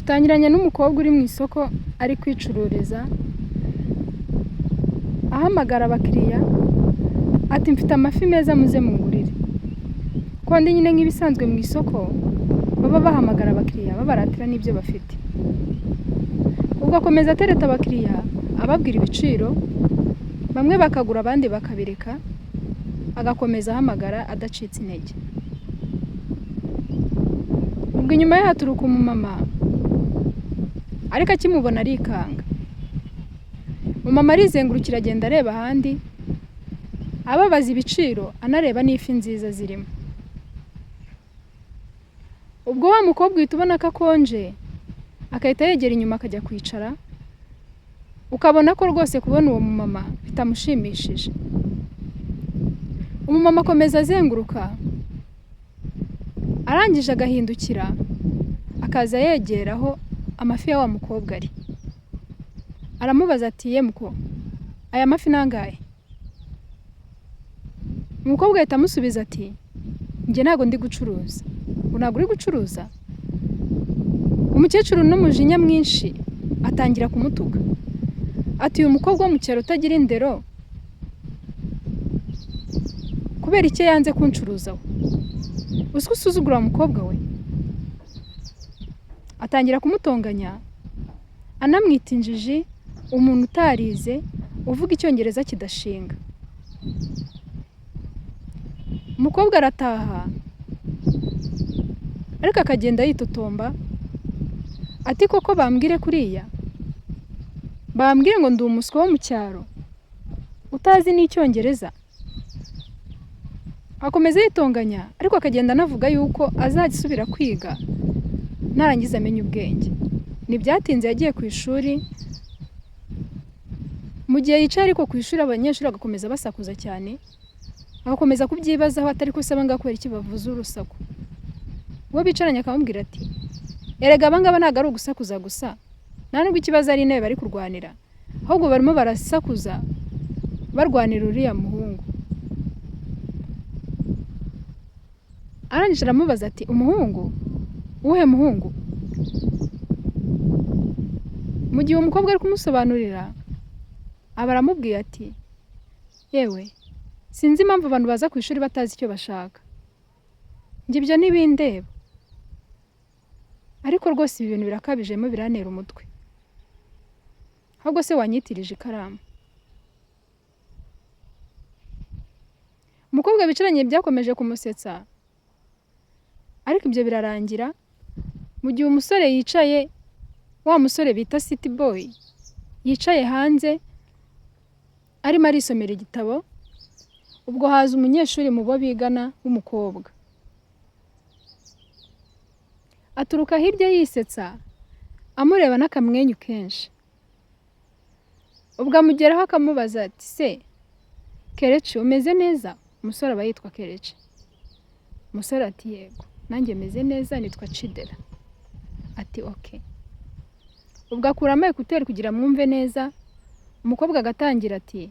Dutangiranye n'umukobwa uri mu isoko ari kwicururiza, ahamagara abakiriya ati mfite amafi meza muze mungurire. Kundi nyine nk'ibisanzwe mu isoko baba bahamagara abakiriya babaratira n'ibyo bafite. Ubwo akomeza atereta abakiriya ababwira ibiciro, bamwe bakagura abandi bakabireka, agakomeza ahamagara adacitse intege. Ubwo inyuma ye haturuka umumama ariko akimubona arikanga. Umumama arizengurukira agenda areba ahandi, ababaza ibiciro anareba n'ifi nziza zirimo. Ubwo wa mukobwa uhita ubona ko akonje, agahita yegera inyuma akajya kwicara, ukabona ko rwose kubona uwo mumama bitamushimishije. Umumama akomeza azenguruka, arangije agahindukira, akaza yegera aho amafi ya wa mukobwa ari. Aramubaza ati ye muko, aya mafi ni angahe? Umukobwa ahita amusubiza ati njye ntabwo ndi gucuruza. Ngo ntabwo uri gucuruza? Umukecuru n'umujinya mwinshi atangira kumutuka. Ati uyu mukobwa wo mu cyaro utagira indero, kubera icyo yanze kuncuruzaho? Uzi ko usuzugura wa mukobwa we? Atangira kumutonganya, anamwita injiji, umuntu utarize, uvuga icyongereza kidashinga. Umukobwa arataha, ariko akagenda yitotomba, ati koko bambwire kuriya? Bambwire ngo ndi umuswa wo mu cyaro, utazi n'icyongereza? Akomeza yitonganya, ariko akagenda anavuga yuko azajya asubira kwiga narangiza amenye ubwenge. Ntibyatinze yagiye ku ishuri, mu gihe yicaye ariko ku ishuri abanyeshuri bagakomeza basakuza cyane, agakomeza kubyibazaho atari ko se abangaba kubera iki bavuza urusaku. Uwo bicaranye akamubwira ati erega abangaba ntabwo ari ugusakuza gusa, nta nubwo ikibazo ari intebe bari kurwanira, ahubwo barimo barasakuza barwanira uriya muhungu. Arangije aramubaza ati umuhungu? Uwuhe muhungu? Mu gihe umukobwa ari kumusobanurira, aba aramubwiye ati yewe sinzi impamvu abantu baza ku ishuri batazi icyo bashaka, njye ibyo ntibindeba, ariko rwose ibi bintu birakabijemo birantera umutwe, ahubwo se wanyitirije ikaramu. Umukobwa bicaranye byakomeje kumusetsa, ariko ibyo birarangira, mu gihe umusore yicaye, wa musore bita City Boy, yicaye hanze arimo arisomera igitabo, ubwo haza umunyeshuri mu bo bigana w'umukobwa. Aturuka hirya yisetsa, amureba n'akamwenyu kenshi. Ubwo amugeraho akamubaza ati se Kerechi umeze neza? Umusore aba yitwa Kerechi. Umusore ati yego, nanjye meze neza nitwa Chidera. Ati okay. Ubwo akuramo ekuteri kugira mwumve neza, umukobwa agatangira ati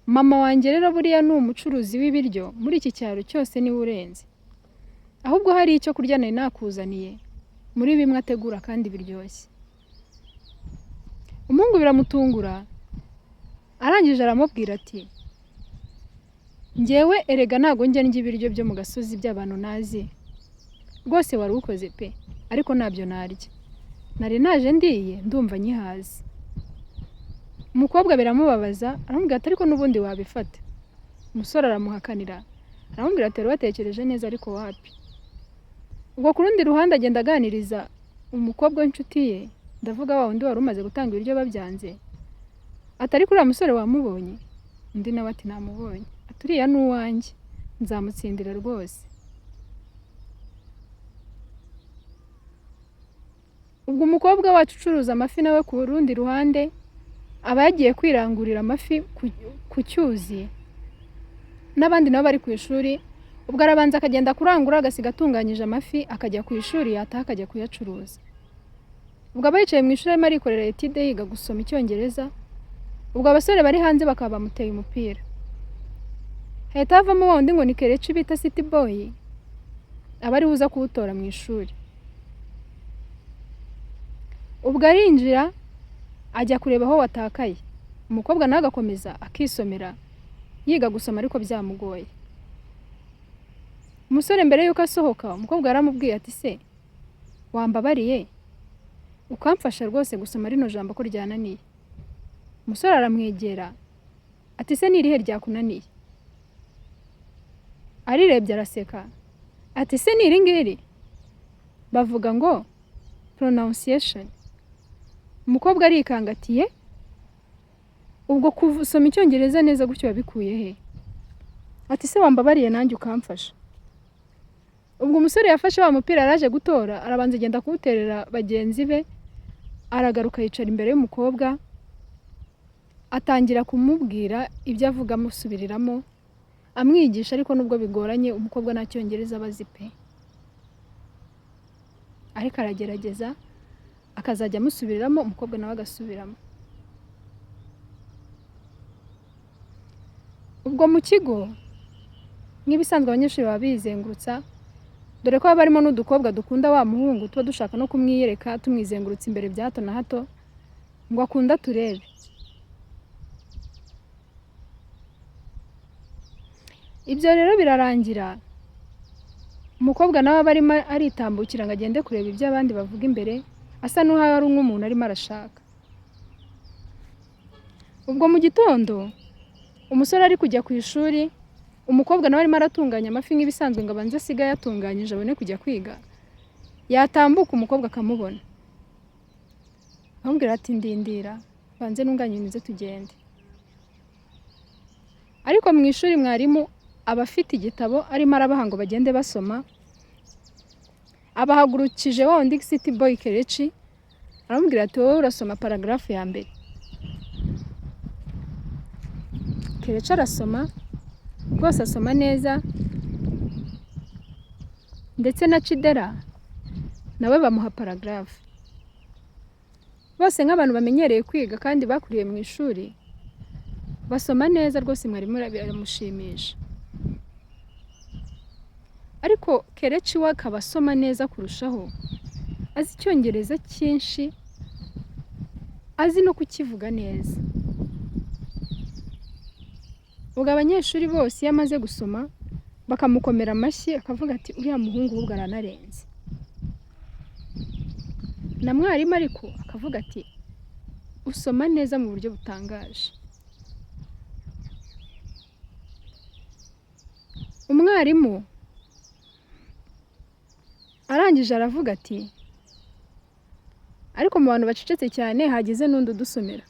mama wanjye rero buriya ni umucuruzi w'ibiryo muri iki cyaro cyose niwe urenze. Ahubwo hari icyo kurya nari nakuzaniye muri bimwe ategura kandi biryoshye. Umuhungu biramutungura, arangije aramubwira ati njyewe erega ntabwo njya ndya ibiryo byo mu gasozi by'abantu ntazi, rwose wari ukoze pe, ariko ntabyo narya, nari naje ndiye ndumva nyihaze. Umukobwa biramubabaza aramubwira ati ariko n'ubundi wabifata. Umusore aramuhakanira aramubwira ati wari watekereje neza ariko wapi. Ubwo ku rundi ruhande agenda aganiriza umukobwa w'inshuti ye, ndavuga wa wundi wari umaze gutanga ibiryo babyanze, ati ariko uriya musore wamubonye? Undi nawe ati namubonye. Ati uriya ni uwanjye nzamutsindira rwose. Ubwo umukobwa wacu ucuruza amafi nawe ku rundi ruhande aba yagiye kwirangurira amafi ku cyuzi, n'abandi nabo bari ku ishuri, ubwo arabanza akagenda kurangura agasiga atunganyije amafi akajya ku ishuri, yataha akajya kuyacuruza. Ubwo aba yicaye mu ishuri arimo arikorera etide yiga gusoma icyongereza, ubwo abasore bari hanze bakaba bamuteye umupira. Hahita havamo wa wundi ngo ni Kerechi bita City Boy, aba ariwe uza kuwutora mu ishuri. Ubwo arinjira ajya kureba aho watakaye, umukobwa nawe agakomeza akisomera, yiga gusoma ariko byamugoye. Umusore mbere y'uko asohoka, umukobwa yaramubwiye ati: "Se wambabariye ukamfasha rwose gusoma rino jambo ko ryananiye?" Umusore aramwegera ati: "Se ni irihe ryakunaniye?" Arirebye araseka ati: "Se ni iri ngiri bavuga ngo pronunciation?" Umukobwa arikanga ati: "Ye, ubwo gusoma Icyongereza neza gutyo wabikuye he?" Ati: "Se wambabariye nanjye ukamfasha?" Ubwo umusore yafashe wa mupira yaraje gutora, arabanza agenda kuwuterera bagenzi be, aragaruka yicara imbere y'umukobwa, atangira kumubwira ibyo avuga, amusubiriramo, amwigisha. Ariko nubwo bigoranye, umukobwa nta Cyongereza aba azi pe, ariko aragerageza akazajya amusubiriramo, umukobwa nawe agasubiramo. Ubwo mu kigo nk'ibisanzwe abanyeshuri baba bizengurutsa, dore ko haba harimo n'udukobwa dukunda wa muhungu, tuba dushaka no kumwiyereka, tumwizengurutsa imbere bya hato na hato ngo akunda turebe. Ibyo rero birarangira, umukobwa nawe aba arimo aritambukira ngo agende kureba ibyo abandi bavuga imbere, asa n'uhawe ari nk'umuntu arimo arashaka. Ubwo mu gitondo umusore ari kujya ku ishuri, umukobwa nawe arimo aratunganya amafi nk'ibisanzwe ngo abanze asige ayatunganyije abone kujya kwiga. Yatambuka umukobwa akamubona, akamubwira ati: "Ndindira banze ntunganye ibintu nze tugende." Ariko mu ishuri mwarimu aba afite igitabo arimo arabaha ngo bagende basoma, abahagurukije wa wundi city boy Kelechi, aramubwira ati: "Wowe urasoma paragarafu ya mbere." Kelechi arasoma rwose, asoma neza, ndetse na Chidera nawe bamuha paragarafu. Bose nk'abantu bamenyereye kwiga kandi bakuriye mu ishuri, basoma neza rwose, mwarimu biramushimisha. Ariko Kelechi we akaba asoma neza kurushaho, azi Icyongereza cyinshi, azi no kukivuga neza. Ubwo abanyeshuri bose iyo amaze gusoma bakamukomera amashyi, akavuga ati: "Uriya muhungu ahubwo aranarenze." Na mwarimu ariko akavuga ati: "Usoma neza mu buryo butangaje." Umwarimu arangije aravuga ati: "Ariko mu bantu bacecetse cyane hagize n'undi udusomera."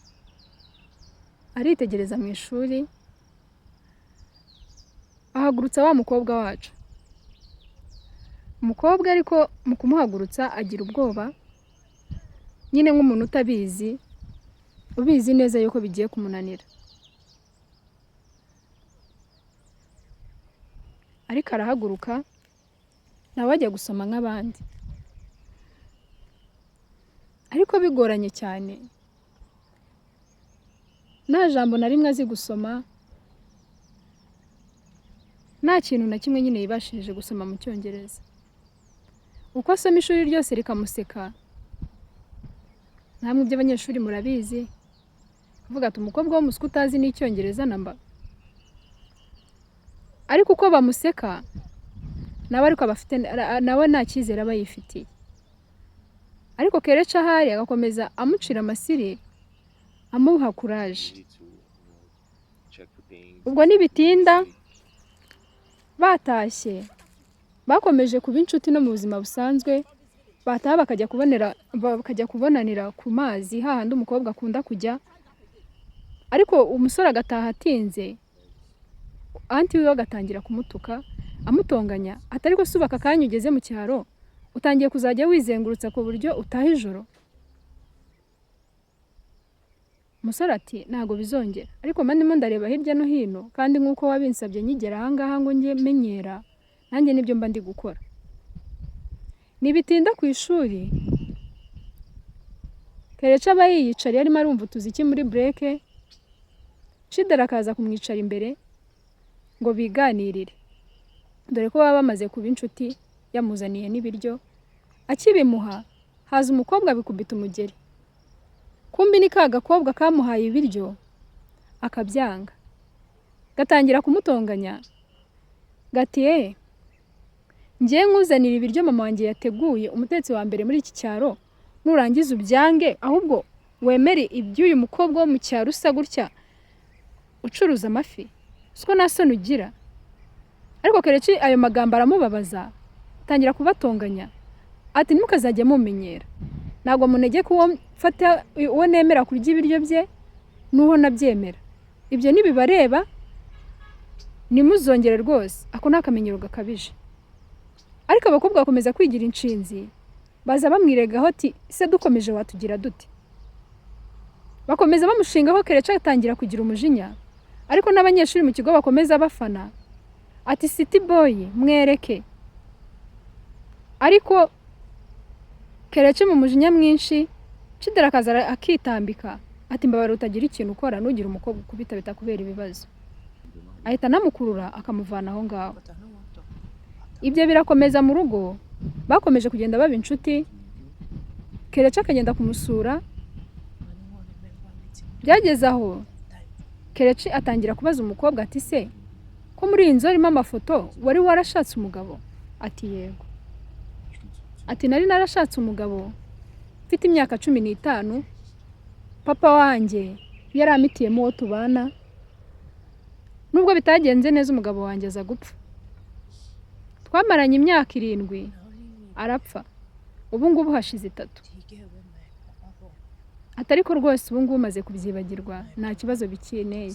Aritegereza mu ishuri, ahagurutsa wa mukobwa wacu. Umukobwa ariko mu kumuhagurutsa agira ubwoba nyine nk'umuntu utabizi, ubizi neza yuko bigiye kumunanira, ariko arahaguruka nawe ajya gusoma nk'abandi, ariko bigoranye cyane, nta jambo na rimwe azi gusoma, nta kintu na kimwe nyine yibashije gusoma mu Cyongereza. Uko asoma ishuri ryose rikamuseka. Namwe iby'abanyeshuri murabizi, avuga ati: "Umukobwa w'umuswa utazi n'Icyongereza namba." Ariko uko bamuseka nawe, ariko abafite nawe nta cyizere aba yifitiye. Ariko Kelechi ahari agakomeza amucira amasiri, amuha kuraje. Ubwo ntibitinda batashye, bakomeje kuba inshuti no mu buzima busanzwe, bataha bakajya kubonanira ku mazi hahandi umukobwa akunda kujya, ariko umusore agataha atinze, aunty wiwe agatangira kumutuka amutonganya ati: "Ariko se ubu aka kanya ugeze mu cyaro utangiye kuzajya wizengurutsa ku buryo utaha ijoro?" Umusore ati: "Ntabwo bizongera, ariko mba ndimo ndareba hirya no hino, kandi nk'uko wabinsabye nkigera aha ngaha ngo njye menyera, nanjye nibyo mba ndi gukora." Ntibitinda ku ishuri, Kelechi aba yiyicariye arimo arumva utuziki muri break, Chidera akaza kumwicara imbere ngo biganirire, dore ko baba bamaze kuba inshuti, yamuzaniye n'ibiryo. Akibimuha haza umukobwa abikubita umugeri. Kumbi ni ka gakobwa kamuhaye ibiryo akabyanga, gatangira kumutonganya gati: "Eee, ngiye nkuzanira ibiryo mama wanjye yateguye, umutetsi wa mbere muri iki cyaro, nurangiza ubyange, ahubwo wemere iby'uyu mukobwa wo mu cyaro usa gutya ucuruza amafi? Siko nta soni ugira?" Ariko Kerechi ayo magambo aramubabaza, atangira kubatonganya ati: "Ntimukazajye mumenyera, ntabwo munegeka uwo mfata, uwo nemera kurya ibiryo bye n'uwo nabyemera. Ibyo ntibibareba, ntimuzongere rwose, ako ni akamenyero gakabije." Ariko abakobwa bakomeza kwigira inshinzi, baza bamwiregaho ati: "Se dukomeje watugira dute?" Bakomeza bamushingaho. Kerechi atangira kugira umujinya, ariko n'abanyeshuri mu kigo bakomeza bafana ati: "City boy, mwereke." Ariko Kerechi mu mujinya mwinshi, Chidera akaza akitambika ati: "Mbabara utagira ikintu ukora, ntugire umukobwa ukubita bitakubera ibibazo." Ahita anamukurura akamuvana aho ngaho. Ibyo birakomeza mu rugo, bakomeje kugenda baba inshuti. Kerechi akagenda kumusura. Byageze aho Kerechi atangira kubaza umukobwa ati: "Se ko muri iyi nzu harimo amafoto, wari warashatse umugabo?" Ati: "Yego." Ati: "Nari narashatse umugabo mfite imyaka 15. Papa wanjye yari amitiyemo uwo tubana. Nubwo bitagenze neza, umugabo wanjye aza gupfa. Twamaranye imyaka 7 arapfa. Ubu ngubu hashize 3." Ati: "Ariko rwose ubu ngubu umaze kubyibagirwa, nta kibazo bikinteye."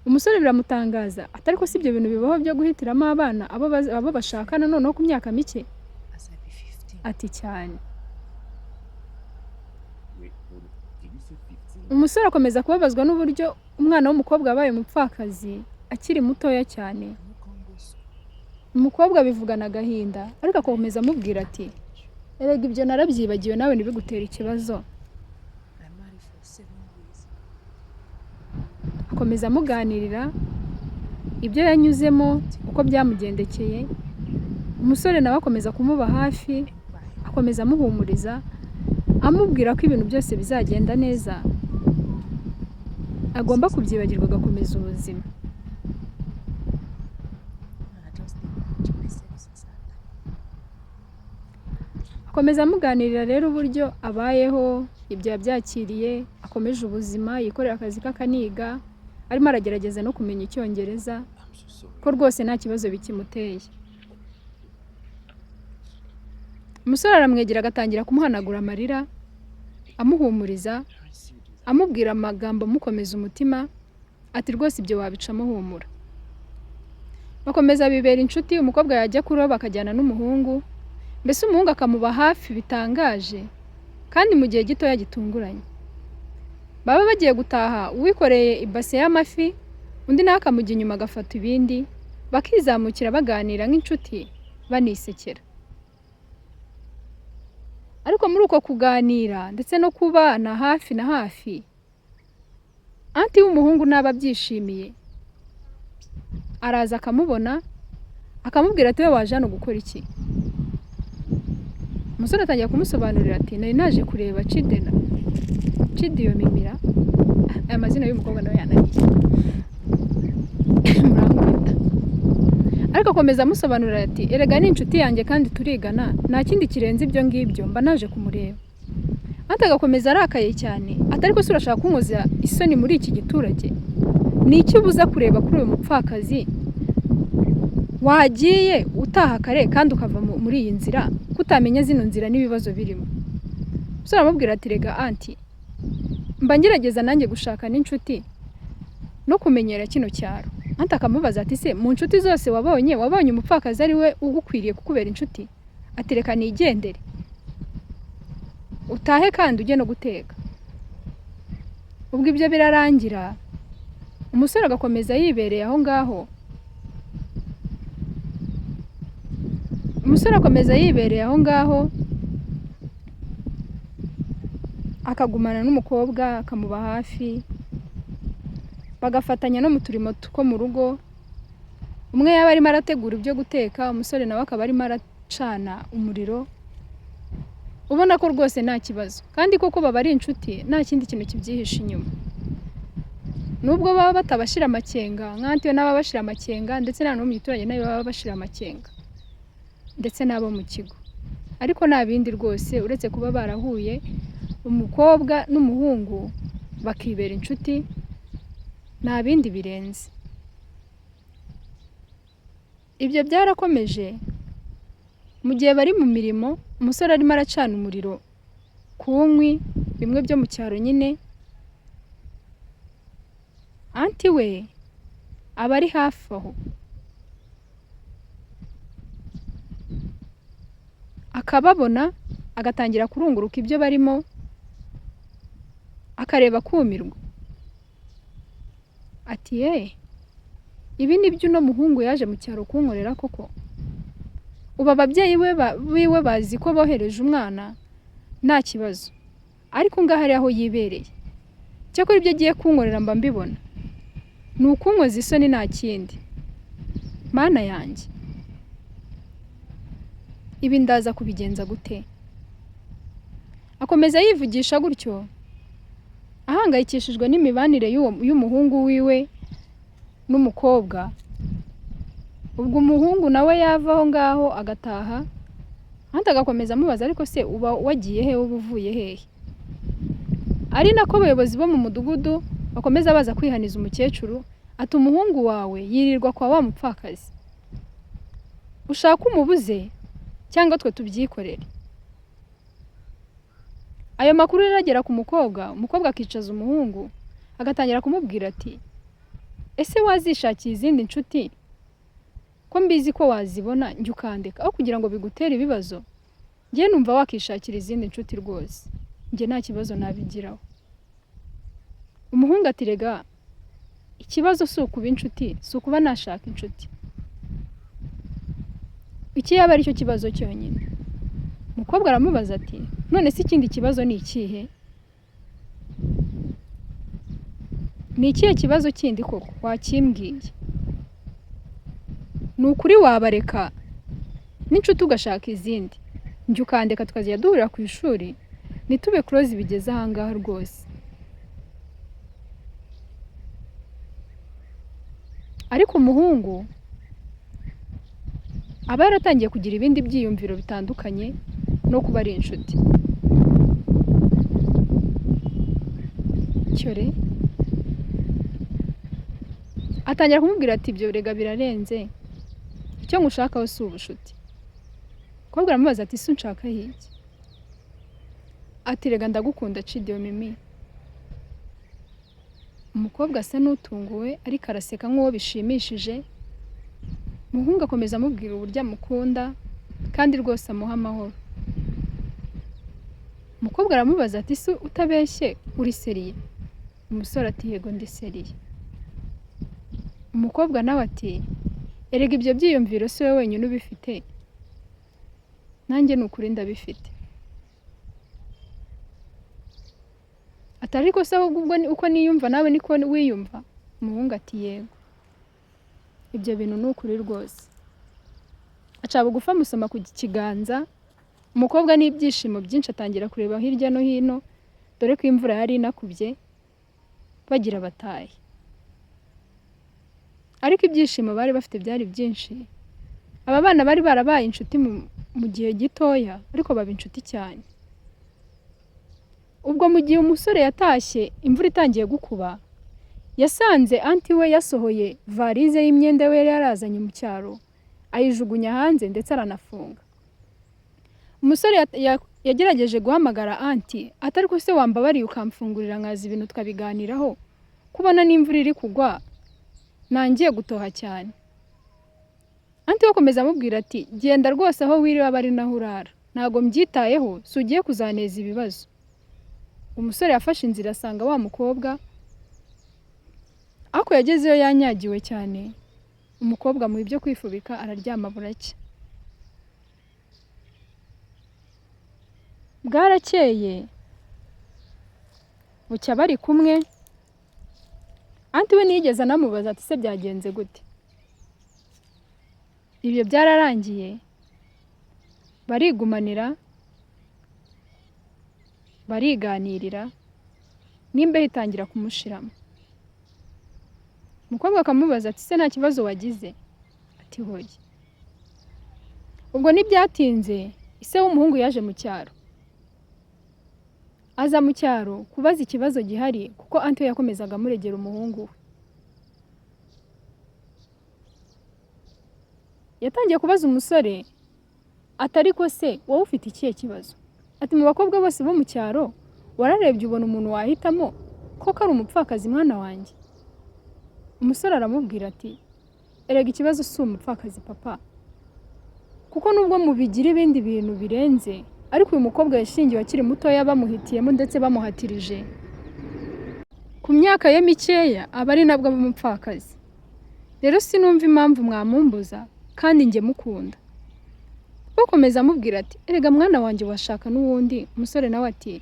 Umusore biramutangaza ati: "Ariko si ibyo bintu bibaho byo guhitiramo abana abo bashakana, noneho ku myaka mike?" Ati: "Cyane." Wait, hold on. Did you say 15? Umusore akomeza kubabazwa n'uburyo umwana w'umukobwa wabaye umupfakazi akiri mutoya cyane. Umukobwa abivugana agahinda, ariko akomeza amubwira ati: "Erega ibyo narabyibagiwe, nawe ntibigutere ikibazo." I married for 7 years. Akomeza amuganirira ibyo yanyuzemo, uko byamugendekeye. Umusore nawe akomeza kumuba hafi, akomeza amuhumuriza, amubwira ko ibintu byose bizagenda neza, agomba kubyibagirwa agakomeza ubuzima. I just dey watch myself since that time. Akomeza amuganirira rero uburyo abayeho, ibyo yabyakiriye, akomeje ubuzima, yikorera akazi k'akaniga, arimo aragerageza no kumenya Icyongereza, I'm so sorry. ko rwose nta kibazo bikimuteye. Umusore aramwegera, agatangira kumuhanagura amarira, amuhumuriza, Parents see you do that. amubwira amagambo amukomeza umutima, ati: "Rwose ibyo wabicamo, humura." Bakomeza bibera inshuti. Umukobwa yajya kuroba akajyana n'umuhungu, mbese umuhungu akamuba hafi bitangaje kandi mu gihe gitoya gitunguranye. Baba bagiye gutaha, uwikoreye ibase y'amafi, undi nawe akamujya inyuma agafata ibindi, bakizamukira baganira nk'inshuti, banisekera. Ariko muri uko kuganira ndetse no kubana hafi na hafi, aunty w'umuhungu ntaba abyishimiye. Araza akamubona, akamubwira ati: "We waje hano gukora iki?" Umusore atangira kumusobanurira ati: "Nari naje kureba Chidena Chidiyomimira." Aya mazina y'umukobwa nawe yananiye, murankubita. Ariko akomeza amusobanurira ati: "Erega ni inshuti yanjye kandi turigana, nta kindi kirenze ibyo ngibyo, mba naje kumureba." Aunty agakomeza arakaye cyane ati: "Ariko se urashaka kunkoza isoni muri iki giturage? Ni iki ubuza kureba kuri uyu mupfakazi? Wagiye utaha kare kandi ukava muri iyi nzira, ko utamenya zino nzira n'ibibazo birimo?" Umusore aramubwira ati: "Rega aunty, mba ngerageza nanjye gushaka n'inshuti no kumenyera kino cyaro." Aunty akamubaza ati: "Se mu nshuti zose wabonye, wabonye umupfakazi ari we ugukwiriye kukubera inshuti?" Ati: "Reka nigendere, utahe kandi ujye no guteka." Ubwo ibyo birarangira, umusore agakomeza yibereye aho ngaho. Umusore akomeza yibereye aho ngaho, akagumana n'umukobwa, akamuba hafi, bagafatanya no mu turimo two mu rugo. Umwe yaba arimo arategura ibyo guteka, umusore nawe akaba arimo aracana umuriro. Ubona ko rwose nta kibazo, kandi koko baba ari inshuti, nta kindi kintu kibyihishe inyuma. Nubwo baba batabashira amakenga, nka aunty we n'ababashira amakenga, ndetse n'abantu bo mu giturage nabo baba bashira amakenga, ndetse n'abo mu kigo. Ariko nta bindi rwose uretse kuba barahuye, umukobwa n'umuhungu bakibera inshuti, nta bindi birenze. Ibyo byarakomeje, mu gihe bari mu mirimo, umusore arimo aracana umuriro ku nkwi, bimwe byo mu cyaro nyine, aunty we aba ari hafi aho. Akababona, agatangira kurunguruka ibyo barimo, akareba akumirwa. Ati ye, ibi ni byo uno muhungu yaje mu cyaro kunkorera koko? Ubu ababyeyi biwe bazi ko bohereje umwana nta kibazo, ariko ngaho ari aho yibereye. Cyakora ibyo agiye kunkorera mba mbibona, ni ukunkoza isoni nta kindi. Mana yanjye, ibi ndaza kubigenza gute? Akomeza yivugisha gutyo, ahangayikishijwe n'imibanire y'umuhungu wiwe n'umukobwa. Ubwo umuhungu nawe yava aho ngaho agataha, ahandi agakomeza amubaza, ariko se uba wagiye he, uba uvuye hehe? Ari nako abayobozi bo mu mudugudu bakomeza baza kwihaniza umukecuru, ati umuhungu wawe yirirwa kwa wa mupfakazi, ushaka umubuze cyangwa twe tubyikorere. Ayo makuru rero agera ku mukobwa, umukobwa akicaza umuhungu agatangira kumubwira ati ese wazishakiye izindi nshuti ko mbizi ko wazibona, njye ukandeka aho kugira ngo bigutere ibibazo, njye numva wakishakira izindi nshuti rwose, njye nta kibazo nabigiraho. Umuhungu ati rega ikibazo si ukuba inshuti, si ukuba nashaka inshuti, iki yaba aricyo kibazo cyonyine. Umukobwa aramubaza ati none se ikindi kibazo ni ikihe? Ni ikihe kibazo kindi koko wakimbwiye? Ni ukuri wabareka n'inshuti ugashaka izindi, njye ukandeka tukazajya duhurira ku ishuri, ntitube close bigeze aha ngaha rwose. Ariko umuhungu aba yaratangiye kugira ibindi byiyumviro bitandukanye no kuba ari inshuti. Cyore atangira kumubwira ati ibyo rega birarenze, icyo ngushakaho si ubushuti. Umukobwa aramubaza ati ese unshakaho iki? Ati rega ndagukunda Cidio Mimi. Umukobwa asa n'utunguwe ariko araseka nk'uwo bishimishije. Umuhungu akomeza amubwira uburyo amukunda kandi rwose amuha amahoro. Umukobwa aramubaza ati ese utabeshye uri sérieux? Umusore ati yego ndi sérieux. Umukobwa nawe ati erega ibyo byiyumviro si wowe wenyine ubifite, nanjye ni ukuri ndabifite. Ati ariko se ahubwo ubwo uko niyumva nawe niko wiyumva? Umuhungu ati yego, ibyo bintu ni ukuri rwose. Aca bugufi amusoma ku kiganza, umukobwa n'ibyishimo byinshi atangira kureba hirya no hino, dore ko imvura yari inakubye, bagira batahe. Ariko ibyishimo bari bafite byari byinshi. Aba bana bari barabaye inshuti mu gihe gitoya, ariko baba inshuti cyane. Ubwo mu gihe umusore yatashye imvura itangiye gukuba, yasanze aunty we yasohoye varize y'imyenda we yari yarazanye mu cyaro, ayijugunya hanze ndetse aranafunga. Umusore yagerageje guhamagara aunty, ati ariko se wambabariye ukamfungurira nkaza ibintu tukabiganiraho, kubona n'imvura iri kugwa nangiye gutoha cyane. Aunty we akomeza amubwira ati genda rwose aho wiriwe abe ari naho urara, ntago mbyitayeho, si ugiye kuzaneza ibibazo. Umusore yafashe inzira asanga wa mukobwa, ariko yagezeyo yanyagiwe cyane, umukobwa amuha ibyo kwifubika araryama buracya. Bwarakeye bucya bari kumwe, aunty we ntiyigeze anamubaza ati se byagenze gute? Ibyo byararangiye barigumanira, Bariganirira, n'imbeho itangira kumushiramo. Umukobwa akamubaza ati: "Se nta kibazo wagize?" Ati: "Hoya." Ubwo ntibyatinze, ise w'umuhungu yaje mu cyaro, aza mu cyaro kubaza ikibazo gihari, kuko aunty we yakomezaga amuregera umuhungu we. Yatangiye kubaza umusore ati: "Ariko se wowe ufite ikihe kibazo?" Ati: "Mu bakobwa bose bo mu cyaro wararebye ubona umuntu wahitamo koko ari umupfakazi, mwana wanjye?" Umusore aramubwira ati: "Erega ikibazo si umupfakazi, papa, kuko nubwo mubigira ibindi bintu birenze, ariko uyu mukobwa yashyingiwe akiri mutoya, bamuhitiyemo ndetse bamuhatirije. Ku myaka ye mikeya aba ari nabwo aba umupfakazi. Rero sinumva impamvu mwamumbuza kandi njye mukunda." Bakomeza amubwira ati: "Erega mwana wanjye, washaka n'uwundi." Umusore nawe ati: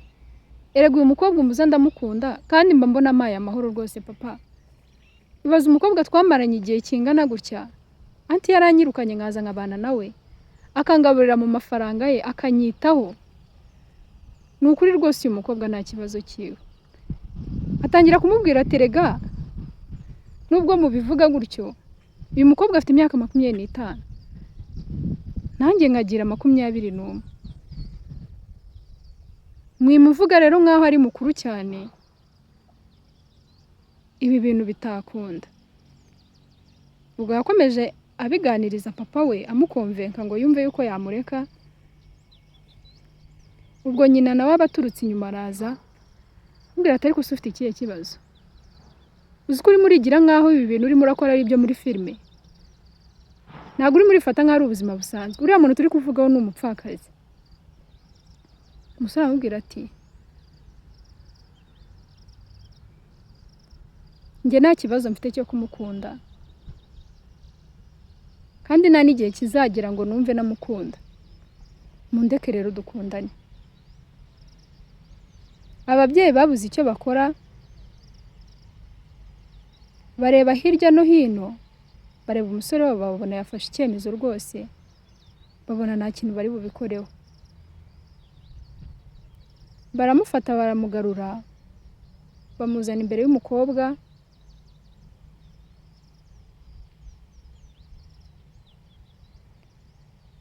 "Erega uyu mukobwa umbuza ndamukunda, kandi mba mbona amaye amahoro rwose, papa. Ibaze umukobwa twamaranye igihe kingana gutya, aunty yaranyirukanye, nkaza nkabana nawe, akangaburira mu mafaranga ye, akanyitaho. Ni ukuri rwose uyu mukobwa nta kibazo cyiwe." Atangira kumubwira ati: "Rega nubwo mubivuga gutyo, uyu mukobwa afite imyaka 25, nanjye nkagira 21. Mwimuvuga rero nk'aho ari mukuru cyane, ibi bintu bitakunda." Ubwo yakomeje abiganiriza papa we, amukonvenka ngo yumve yuko yamureka. Ubwo nyina nawe aba aturutse inyuma, araza amubwira ati: "Ariko se ufite ikihe kibazo? Uzi ko urimo urigira nk'aho ibi bintu urimo urakora ari ibyo muri filime? Ntabwo urimo urifata nk'aho ari ubuzima busanzwe. Uriya muntu turi kuvugaho ni umupfakazi." Umusore aramubwira ati: "Njye nta kibazo mfite cyo kumukunda, kandi nta n'igihe kizagera ngo numve namukunda. Mundeke rero dukundane." Ababyeyi babuze icyo bakora, bareba hirya no hino, bareba umusore wabo, babona yafashe icyemezo rwose, babona nta kintu bari bubikoreho. Baramufata, baramugarura, bamuzana imbere y'umukobwa.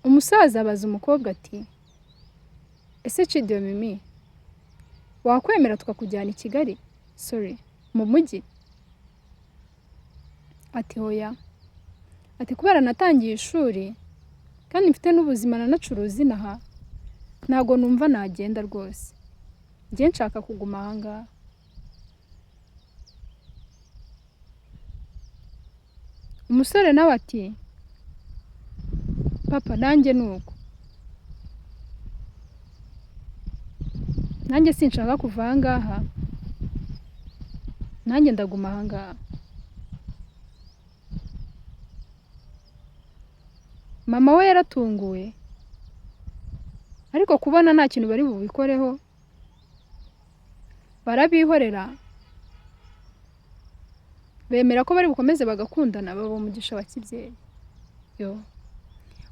Umusaza abaza umukobwa ati: "Ese Cidiyo Mimi, wakwemera tukakujyana i Kigali, sorry, mu mujyi?" Ati: "Hoya." Ati: "Kubera natangiye ishuri kandi mfite n'ubuzima, nanacuruza inaha, ntabwo numva nagenda rwose. Njye nshaka kuguma aha ngaha." Umusore nawe ati: "Papa, nanjye ni uko, nanjye sinshaka kuva aha ngaha, nanjye ndaguma aha ngaha." Mama we yaratunguwe, ariko kubona nta kintu bari bubikoreho, barabihorera, bemera ko bari bukomeze bagakundana, baba umugisha wa kibyeyi. Yo,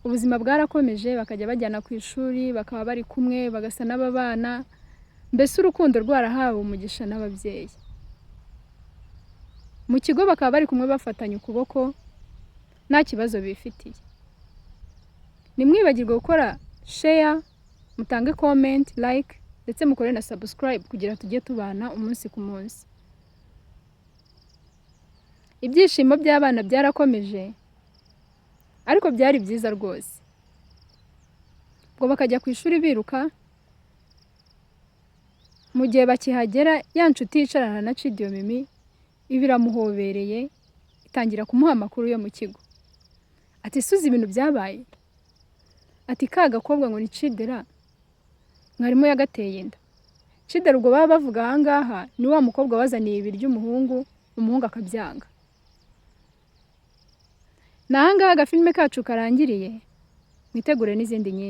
ubuzima bwarakomeje, bakajya bajyana ku ishuri, bakaba bari kumwe, bagasa n'ababana, mbese urukundo rwarahawe umugisha n'ababyeyi. Mu kigo bakaba bari kumwe, bafatanye ukuboko, nta kibazo bifitiye. Ntimwibagirwe gukora share, mutange comment, like, ndetse mukore na subscribe kugira tujye tubana umunsi ku munsi. Ibyishimo by'abana byarakomeje, ariko byari byiza rwose. Ubwo bakajya ku ishuri biruka, mu gihe bakihagera ya nshuti yicarana na Cidiyo Mimi iba iramuhobereye, itangira kumuha amakuru yo mu kigo. Ati: "Suzi ibintu byabaye?" Ati: "Ka gakobwa ngo ni Cidera, mwarimu yagateye inda." Cidera ubwo baba bavuga aha ngaha ni wa mukobwa wazaniye ibiryo umuhungu, umuhungu akabyanga. Ni aha ngaha agafilime kacu karangiriye, mwitegure n'izindi nyinshi.